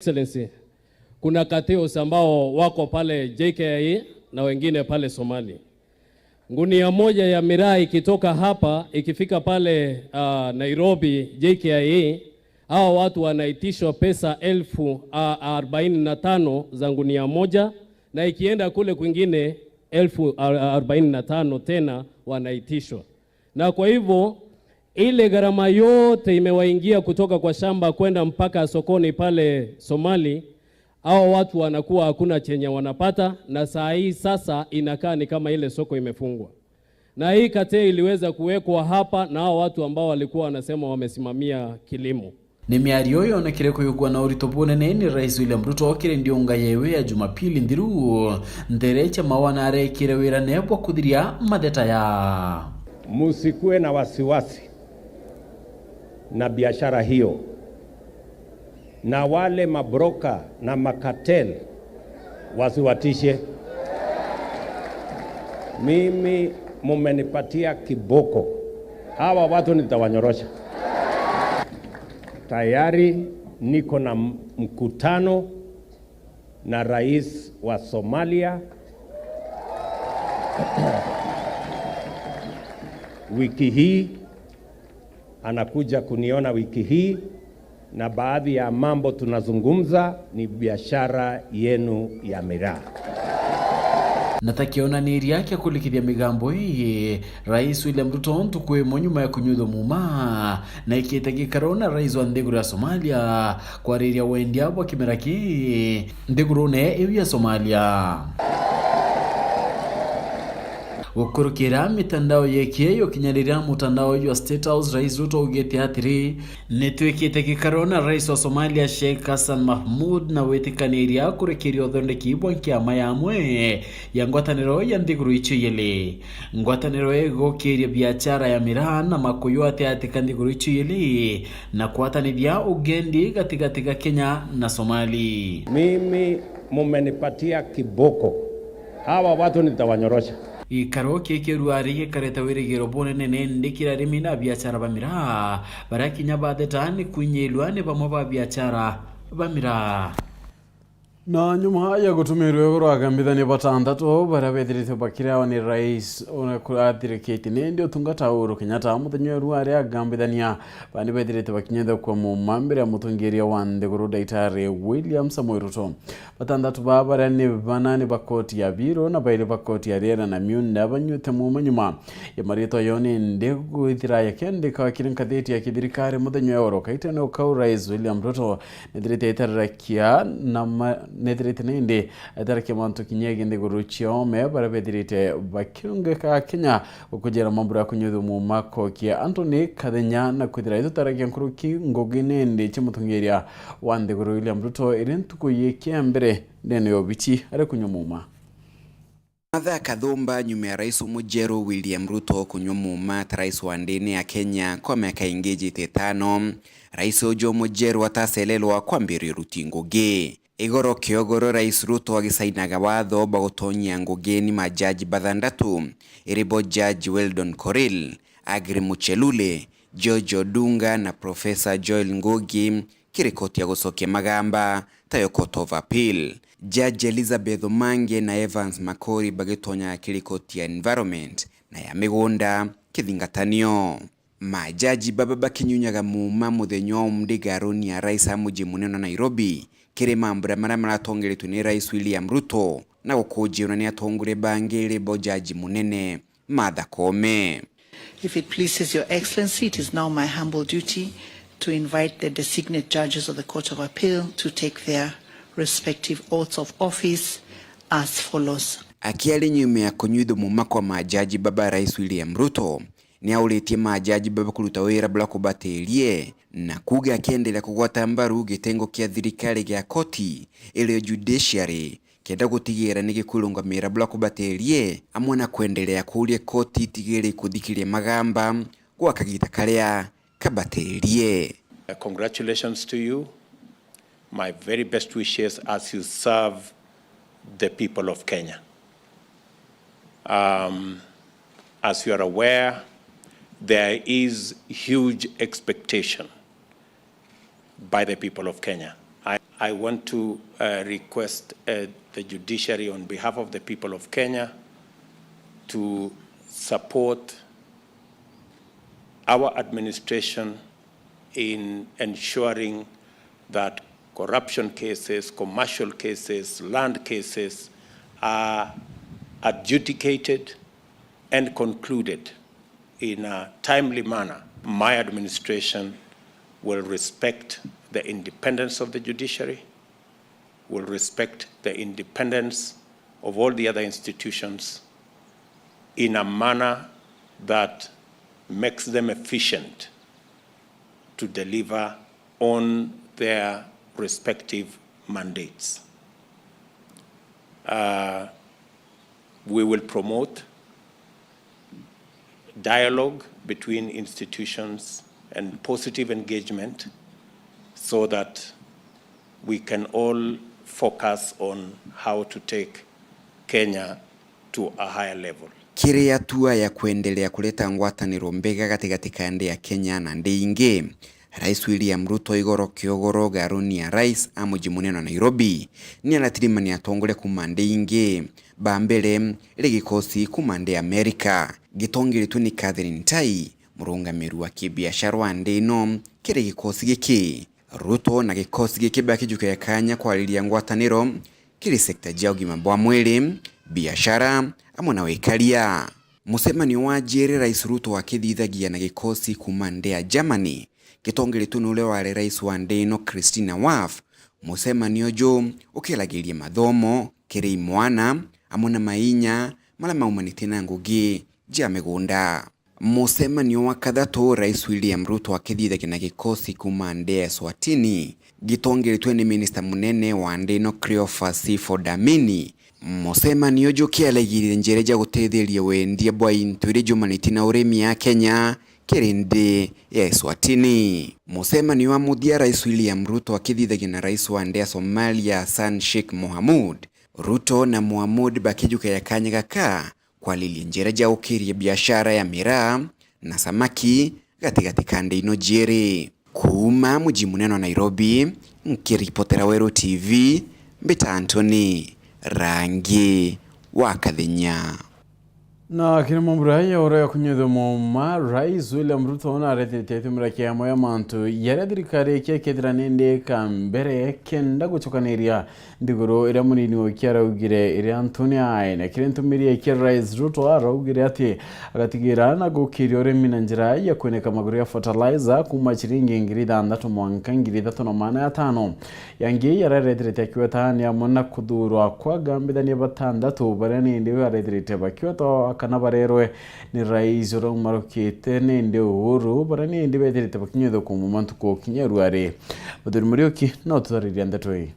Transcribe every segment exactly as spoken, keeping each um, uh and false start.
Excellency, kuna cartels ambao wako pale J K I A na wengine pale Somali. Gunia moja ya miraa ikitoka hapa, ikifika pale, ah, Nairobi J K I A, hawa watu wanaitishwa pesa elfu, ah, arobaini na tano za gunia moja, na ikienda kule kwingine elfu arobaini na tano tena wanaitishwa. Na kwa hivyo, ile gharama yote imewaingia kutoka kwa shamba kwenda mpaka sokoni pale Somali, hao watu wanakuwa hakuna chenye wanapata, na saa hii sasa inakaa ni kama ile soko imefungwa. Na hii cartel iliweza kuwekwa hapa na hao watu ambao walikuwa wanasema wamesimamia kilimo. Ni miario yonekire kuyugwa na urito bunene ni Rais William Ruto kiri ndiunga yewe ya Jumapili nthiru, ntere cia mawa na arekire wira nebwa kuthiria matheta ya. Musikuwe na wasiwasi na biashara hiyo, na wale mabroka na makatel wasiwatishe. Mimi mumenipatia kiboko, hawa watu nitawanyorosha. Tayari niko na m-, mkutano na rais wa Somalia wiki hii, anakuja kuniona wiki hii, na baadhi ya mambo tunazungumza ni biashara yenu ya miraa. Na ta kionaniria kia kurikithia migambo ii, Rais William Ruto ntuku imwe nyuma ya kunyuthwa muuma, na ikite gikaro na rais wa nthiguru ya Somalia kwariria wendia bwa kimera kii nthigurune iu ya Somalia. Gukurukira mitandao yekie yukinyaniria mutandao jwa State House, Rais Ruto augite atiri, "Nitwikite gikaro na rais wa Somalia Sheikh Hassan Mahmud na witikaniria kurikiria uthondeki bwa nkiama yamwe ya ngwataniro ya nthiguru icio ijiri. Ngwataniro igukiria biachara ya miraa na makuyu atiati ka nthiguru icio ijiri na kwatanithia ugendi gatigati ga Kenya na Somali." Mimi mumenipatia kiboko. Hawa watu nitawanyorosha. Gikaro kii kiu ruari gikareta wirigiro bunene nindi kiri arimi na biachara ba miraa, baria kinya batheta ni kwinyirua ni bamwe ba biachara ba miraa. Na nyuma ya gutumirwa iguru agambithania batantatu baria bethirite bakirawa ni rais ona kurathirikitie nindi utungata Uhuru Kenyatta, muthenya wa ruari agambithania bandi bethirite bakinyithukua muuma mbere ya mutongeria wa nthiguru Daktari William Samoei Ruto. Batantatu baa baria ni bana ni ba koti ya Biro na bairi ba koti ya Riera na Miunda banyuite muuma nyuma ya maritwa yao nindi gwithira yakiandika kiri ngathiti ya kithirikari muthenya wa oro. Kaitene ukau Rais William Ruto nethirite aitararakia na ma-, nethirite nindi aitararakia mantu kinya nthiguru cia ome baria bethirite bakiungika Kenya gukujira mambura ya kunyuthua muuma kokia antu ni kathenya na kwithira itutaragia nkuruki ngugi nindi cia mutongeria wa nthiguru William Ruto iri ntuku yiki ya mbere ndene ya obici ari kunyua muuma. Mathaa kathumba nyuma ya rais umujeru William Ruto kunyua muuma ta rais wa ndini ya Kenya kwa miaka ingi ijite itano, rais uju umujeru atacelelwa kwambiria uruti ngugi. Igoro kiogoro rais Ruto agisainaga watho bwa gutonyia ngugi ni majaji bathandatu, iri bo Judge Weldon Korir, Aggrey Muchelule, George Odunga na Professor Joel Ngugi, kiri koti ya gucokia magamba, tayo Court of Appeal. Judge Elizabeth Omange na Evans Makori bagitonyaga kiri koti ya Environment na ya migunda kithingatanio. Majaji baba bakinyunyaga muuma muthenya o umwe ngaruni ya rais a muji munene wa Nairobi, kiri mambura maria maratongeretwe ni Rais William Ruto na gukujirwa ni atongoria bangi iri bo jaji munene Martha Koome. If it pleases Your Excellency, it is now my humble duty to invite the designate judges of the Court of Appeal to take their respective oaths of office as follows. Akiaria nyuma ya kunyuithua muuma kwa majaji baba, Rais William Ruto ni auritie majaji baba kuruta wira buria kubatirie na kuuga akienderea kugwata mbaru gitengo kia thirikari gia koti irio judiciary kenda gutigira ni gikwirungamira buria kubatirie, amwe na kwenderea kuuria koti itigire kuthikiria magamba gwa kagiita karia kabatirie. Congratulations to you. My very best wishes as you serve the people of Kenya. Um, as you are aware, there is huge expectation by the people of Kenya. I I want to, uh, request, uh, the judiciary on behalf of the people of Kenya to support our administration in ensuring that corruption cases, commercial cases, land cases are adjudicated and concluded in a timely manner. My administration will respect the independence of the judiciary, will respect the independence of all the other institutions in a manner that makes them efficient to deliver on their respective mandates. Uh, we will promote dialogue between institutions and positive engagement so that we can all focus on how to take Kenya to a higher level. Kiri hatua ya kwendelea kuleta ngwataniro mbega gatigati ka nthi ya Kenya na nthi ingi, Rais William Ruto igoro kiogoro garuni ya Rais a muji munene wa Nairobi, ni aratirimania atongoria kuuma nthi ingi. Ba mbere ri gikosi kuuma nthi ya Amerika, gitongeretwe ni Catherine Tai, murungamiri wa kibiashara wa nthi ino kiri gikosi giki. Ruto na gikosi giki bakijukia kanya kwariria ngwataniro kiri sekta cia ugima bwa mwiri, biashara, amwe na wikaria. Mucemanio wa jiiri Rais Ruto akithithagia na gikosi kuuma nthi ya Germany, gitongeretwe ni uria wari rais wa nthi ino Christina Waf. Mucemanio uju ukiragiria mathomo kiri imwana, amwe na mainya maria maumanitie na ngugi cia migunda. Mucemanio wa kathatu, Rais William Ruto akithithagia na gikosi kuuma nthi ya Eswatini, gitongeretwe ni minista munene wa nthi ino Cleophas Fodamini. Mucemanio uju ukiaragiria njira cia gutetheria wendia bwa into iria ciumanitie na urimi ya Kenya kiri nthi ya Eswatini. Mucemanio wa muthia, Rais William Ruto akithithagia na rais wa nthi ya Somalia Hassan Sheikh Mohamud. Ruto na Mohamud bakijukia kanya gaka kwariria njira cia gukiria biashara ya miraa na samaki gatigati ka nthi ino jiiri. Kuuma muji munene wa Nairobi, nkiripotera Weru T V, mbita Anthony Rangi wa Kathenya. Na kiri mambura ya oro ya kunyithwa muma, Rais William Ruto naretetie atumira kiamo ya mantu yaria thirikari ikiekethira nindi ka mbere kenda gucukaniria nthiguru iria munini wake araugire iri antu ni aene. Kiri ntumiri ya kia Rais Ruto araugire ati agatigira na gukiria urimi na njira ya kwineka maguru ya fertilizer kuuma ciringi ngiri ithanthatu mwanka ngiri ithatu na maana atano. Yangi yaria areterete akiweta ni amwe na kuthuurwa kwa agambithania batanthatu baria nindi arethirite bakiwetwa kana barerwe ni rais uria umarukite nindi Uhuru, baria nindi bethirite bakinyithwa kuuma mantuku kinya ruari. Muthuri Muriuki no tutariria ndeto ii.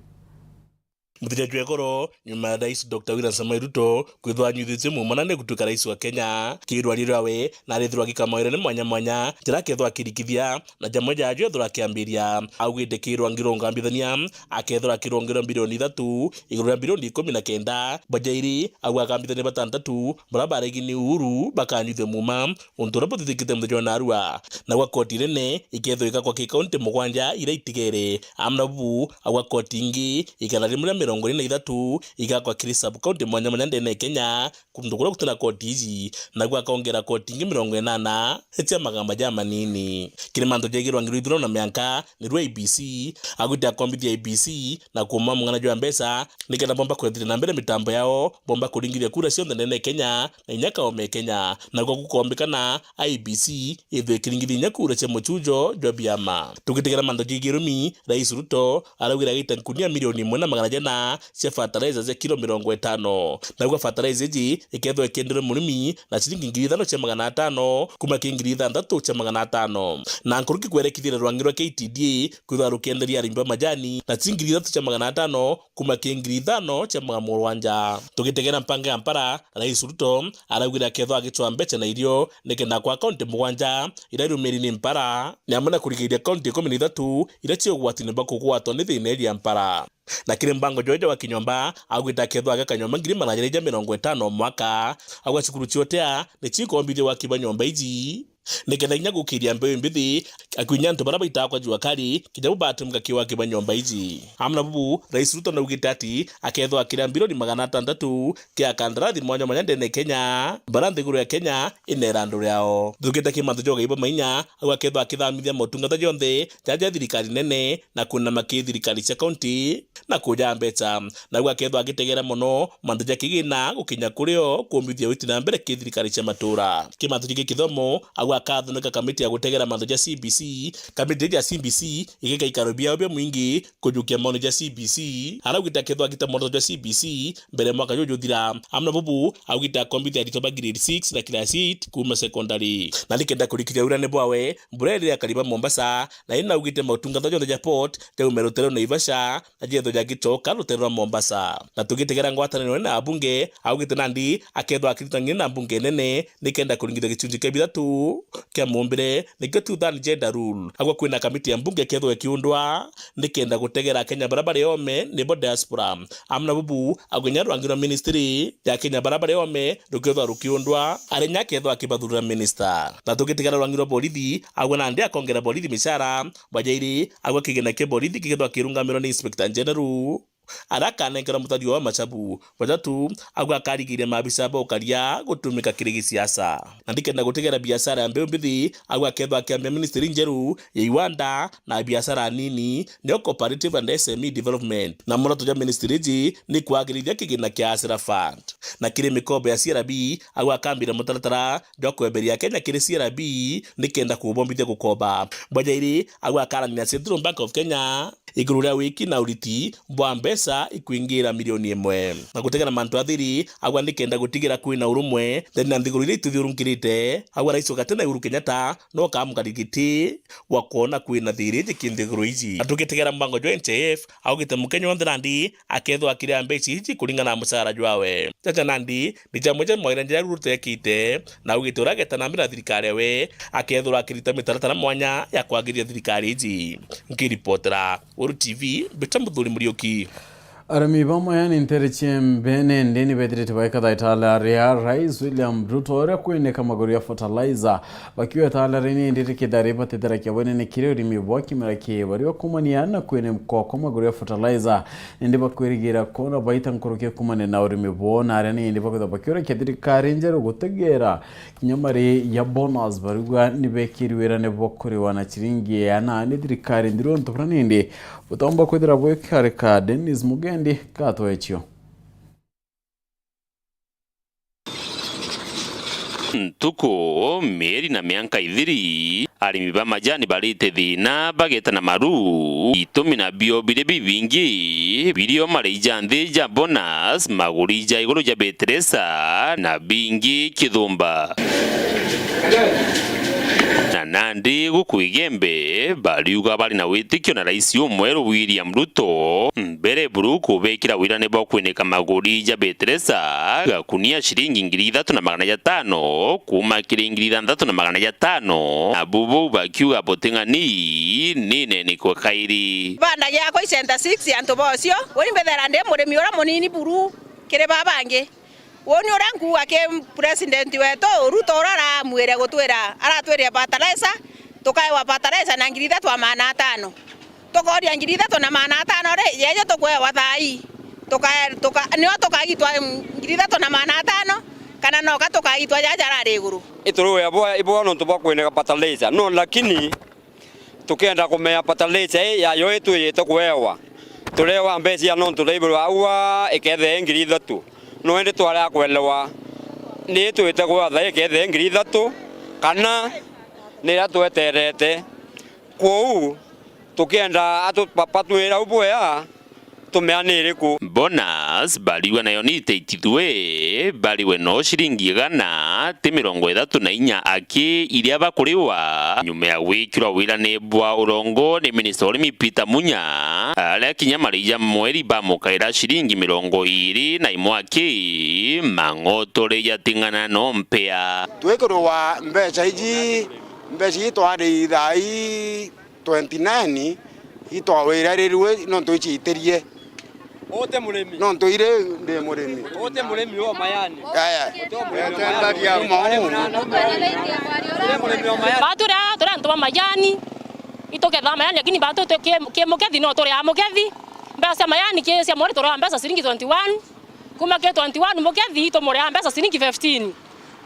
Muthenya jwa igoro, nyuma ya Rais Doctor William Samoei Ruto kwithwa anyuithitie muuma na ni gutuika rais wa Kenya, kirwa riria we na arethirwa agikamairwa ni mwanya mwanya njira akethwa akirikithia, na jamwe jaaju ethirwa akiambiria. Augite kirwa ngirungambithania akethirwa akirongerwa mbirioni ithatu iguru ria mbirioni ikumi na kenda, bajairi au akambithania batantatu baria baregi ni Uhuru bakanyuithua muuma, untu uria buthithikite muthenya wa narua. Naua koti inene ikethirwa igakwa ki kaunti mugwanja iria itigere. Amwe na bubu, aua koti ingi igana rimwe ria mirongo iri na ithatu igakwa kiri sub-county mwanya mwanya ndene ya Kenya, kuntu kuria gutina koti iji, naguo akongera koti ingi mirongo inana cia magamba jamanini. Kiri mantu jegie rwangi rwa ithurano na mianka, niruo I E B C, agwite akombithia I E B C na kuuma mung'ana jwa mbeca, nikenda bomba kwethira na mbere mitambo yao, bomba kuringithia kura cionthe ndene ya Kenya na inya kaome ya Kenya. Naguo gukombikana I E B C ithwe ikiringithia inya kura cia muchujo jwa biama. Tugitegera mantu jegie irumi, Rais Ruto araugire agita nkunia milioni imwe na magana jana cia fertilizer cia kilo mirongo itano. Naguo fertilizer iji ikethwa ikienderwa murimi na ciringi ngiri ithano cia magana atano kuma ki ngiri ithanthatu cia magana atano. Na nkuruki kwerekithia rwangi rwa K T D A kwithwa rukienderia arimi ba majani na ciringi ngiri ithatu cia magana atano kuma ki ngiri ithano cia magana mugwanja. Tugitegera mpanga ya mpara, Rais Ruto araugire akethwa agicwa mbeca na irio nikenda kwa kaunti mugwanja iria irumiri ni mpara, ni amwe na kurigiria kaunti ikumi na ithatu iria ci ugwatini bwa kugwatwa ni thina iria mpara. Na kiri mbango jweja wa kinyomba, agwita akethwa ageka nyomba ngiri magana jeri ja mirongo itano o mwaka, augwa cukuru cia utea ni cikombithia waki bwa nyomba iji. nikenda kinya gukiria mbeu imbithi, akwinya antu baria baitaga kwa jua kali, kinya bo batumika kiwa kiba nyomba iji. Amwe na bubu, Rais Ruto naugite ati akethwa akiria mbirioni magana atantatu kia kandarathi mwanya mwanya ndene Kenya, baria nthiguru ya Kenya inera andu riao. Thukite ki mantu ja ugai bwa mainya, au akethwa akithamithia motungata jonthe jaja ja thirikari nene na kunama ki thirikari cia kaunti na kuja mbeca. Nau akethwa agitegera mono mantu ja kigina gukinya kuri o kumbithia witi na mbere ki thirikari cia matura. Ki mantu jingi kithomo, au akathunika kamiti ya gutegera mantu ja C B C. Kamiti ja C B C igika ikaro biao bia mwingi kujukia maoni ja C B C. Araugite akethwa agita mwoto jwa C B C mbere mwaka juju juthira. Amwe na bubu, augite akombithia aritwa ba grade six na class eight kuuma secondary. Na nikenda kurikiria wirane bwawe, mbura iria ya kariba Mombasa, na ina augite mautungata jonthe ja port jaume rutere rwa Naivasha, na jetho jagicoka rutere rwa Mombasa. Na tugitegera ngwataniro na abunge, augite nandi akethwa akirutang'ia na mbunge nene nikenda kuringithia gicunji kia bithatu kia mumbire, nikio tuthan gender rule. Agwa kwina kamiti ya mbunge ikethwa ikiundwa nikenda gutegera Akenya baria bari ome, nibo diaspora. Amwe na bubu, agunya rwangi rwa ministry ya Kenya baria bari ome rukethwa rukiundwa, arenya akethwa akibathurira minister. Na tugitigara rwangi rwa borithi, agwa nandi akongera borithi micara, bwa jairi, agwa kigina kia borithi kigethwa kirungamirwa ni Inspector General. Ara akanenkerwa mutario wa machabu. Bajatu, agwa akarigiria maabisa ba ukaria gutumika kiri gisiasa. Na ndikenda gutegera biashara ya mbeu mbithi, agwa akethwa akiambia ministry njeru ya iwanda na biashara nini, nio cooperative and S M E development. Na muoroto ja ministry iji ni kwagirithia kigina kia Hustler Fund. Na kiri mikobo ya C R B, agwa akambira mutaratara jwa kweberia Kenya kiri C R B nikenda kubombithia gukoba. Bwa jairi, agwa akarania na Central Bank of Kenya iguru ria wiki na uriti bwa mbeca ikwingira milioni imwe. Na gutegera mantu athiri, agwa nikenda gutigira kwina urumwe ndene na nthiguru iria ituthiurunkirite, agwa rais wa gatene Uhuru Kenyatta no kaamukari giti gwa kwona kwina thiri iji ki nthiguru iji. Na tugitegera mbango jwa N H I F, augite Mukenya wonthe nandi akethwa akiria mbeca iji kuringana na mucara jwawe. Jaja nandi ni jamwe ja mawira njeru rutekite, na augite uria ageta na mbere na thirikari yawe, akethirwa akirita mitaratara mwanya ya kwagirithia thirikari iji. Nkiripotera Uru T V, mbita Muthuri Muriuki. Arimi bamwe ni ntere cia mbene ndini bethirite baikatha itala ria Rais William Ruto ria kwineka maguru ya fertilizer, bakiuga itala rini ndiri kithari batethera kia wenene kiri urimi bwa kimera ki bari bakumania na kwinekwa kwa maguru ya fertilizer. Nindi bakwirigira kona baita nkuruki kumania na urimi bwo, na aria nindi bakwithwa bakiuria kia thirikari njeru gutegera kinya mari ya bonus, barigwa ni bekirwira ni bokuriwa na chiringi ya na ni thirikari nthiru. Untu bura nindi butomba kwithira bwikarika. Dennis Mugendi, gatwechio. Ntuku, mieri na mianka ithiri, arimi ba majani barite thina bageta na maru, itumi na bio biri bibingi, birio marija nthi ja bonus, maguri ja iguru ja beteresa, na bingi kithumba. Na nandi guku Igembe, bariuga bari na witikio na rais umweru William Ruto, mbere buru kubekira wirane bwa kwineka maguri ja beteresa, gakunia ciringi ngiri ithatu na magana jatano, kuma kiri ngiri ithanthatu na magana jatano, na bubu bakiuga buting'ani ni neniko kairi. Banda giakwa i Center six antu bocio, uri mbethera ndi murimi uria munini buru kiri babangi. Uu ni uria nkuuga ki president wetu, Ruto uria aramwire gutwira, aratwirire fertilizer, tukaewa fertilizer na ngiri ithatu na magana atano. Tukoria ngiri ithatu na magana atano ri, yejo tukuewa thaa ii. Tuka-, tuka-, nio tukagitwa ngiri ithatu na magana atano, kana noka tukagitwa jaja arari iguru. Ituruea bwa, ibwa nontu bwa kwineka fertilizer. No, lakini tukenda kumenya fertilizer ii yayo itwirite kuewa, turewa mbeca cia nontu ndaibirwa aua ikethea i ngiri ithatu. No indi twarega kwelewa ni itwite kuewa thaa ikethea i ngiri ithatu, kana ni iria tweterete. Kwou, tukenda atu-, ba-, batwira u bwea, tumea ni iriku? Bonus bariwa nayo ni iteitithue, bariwe no ciringi igana ti mirongo ithatu na inya aki iria bakuriwa, nyuma ya gwikirwa wirane bwa urongo ni minista wa urimi Peter Munya, aria kinya marija mweri bamukaira ciringi mirongo iiri na imwe aki, mang'otore jating'ana no mpea. Twikirwa mbeca iji, mbeca iji twari thaa ii twenty nine itwawirarirue nontu iciitirie. Uti murimi. No ntwire ndi murimi. Uti murimi wa majani. Aya. Uti murimi wa majani. Uti murimi wa majani. Ba turi aa, turi antu ba majani. Itukethaa majani, lakini ba tu ki, ki mukethi no turi aa mukethi. Mbeca cia majani ki cia mweri turi aa mbeca ciringi twenty-one. Kuma ki twenty-one mukethi, itumuria mbeca ciringi fifteen.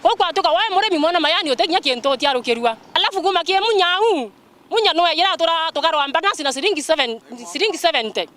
Kou kwatuka we murimi mwana majani uti kinya kintu utiarukirua. Alafu kuma ki munya au, munya nwe yira tura tukarwa mbanasi na ciringi seven, ciringi seventy.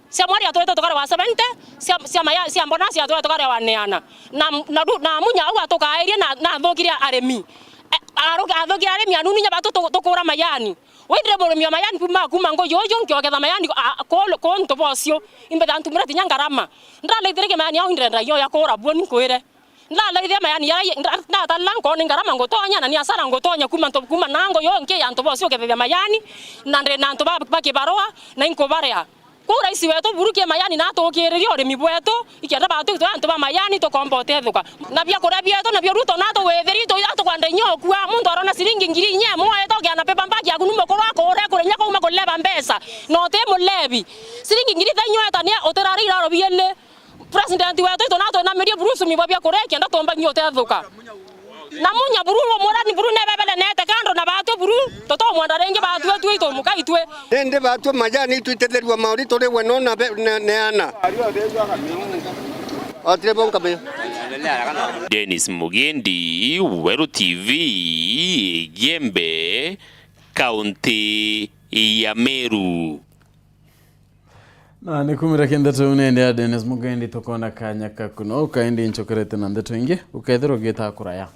Cia mwari atwete tukarwa seventy, cia, cia maya, cia mbanasi atwete tukarwa neana. Na, na, na munya au atukairie na, na athukirie arimi. E, aru-, athukirie arimi anunu nya batu tu-, tukura majani. Withire murimi wa majani kuma, kuma nguyu uyu, nkioketha majani, a, ku, ku ntu bocio. Imbetha ntumire tinya ngarama. Ndalaithire ki majani au indenda yo ya kura bwoni nkwire. Ndalaithire majani ya, nda-, ndatalila nkoni ngarama ngutonya, na ni asara ngutonya kuma ntu, kuma na nguyu nki ya ntu bocio ukethethia majani, na ndi na antu ba, ba kibarua, na inkubaria. Kuu rais wetu Buru ki majani na atukiririe urimi bwetu, ikenda batu twe antu ba majani tukomba utethuka. Na biakuria bietu nabio Ruto na atugwithirie, itu ira tukwenda inya ukua, muntu arona ciringi ngiri inya imwe, etogia na paper bag yaku ni mukuru akure, kure inya kuma kuleba mbeca, na uti mulebi. Ciringi ngiri inya etania utirari iraro biili. President wetu itu na twinamirie Buru ucumi bwa biakuria, ikenda tuumba inya utethuka. Na munya Buru, murani Buru nebebele neete kando na batwe Buru, tutomwenda ringi batwe twi itumuka itwe. Nindi batwe majani itwitetherua mauri turi we no na be-, ne-, neana. Otire bonka be. Dennis Mugendi, Weru T V, Igembe, kaunti ya Meru. Na ni kumira ki ndeto iu nende ya Dennis Mugendi, tukona kanya kaku no ukaindi nchokerete na ndeto ingi, ukethirwa ugiita kuraya.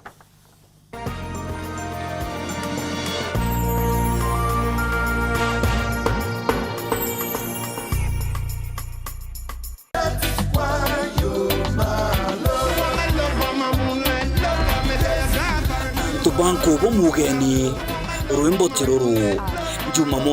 Tubanko bo mugeni, rwimbo ti ruru, Jumamosi.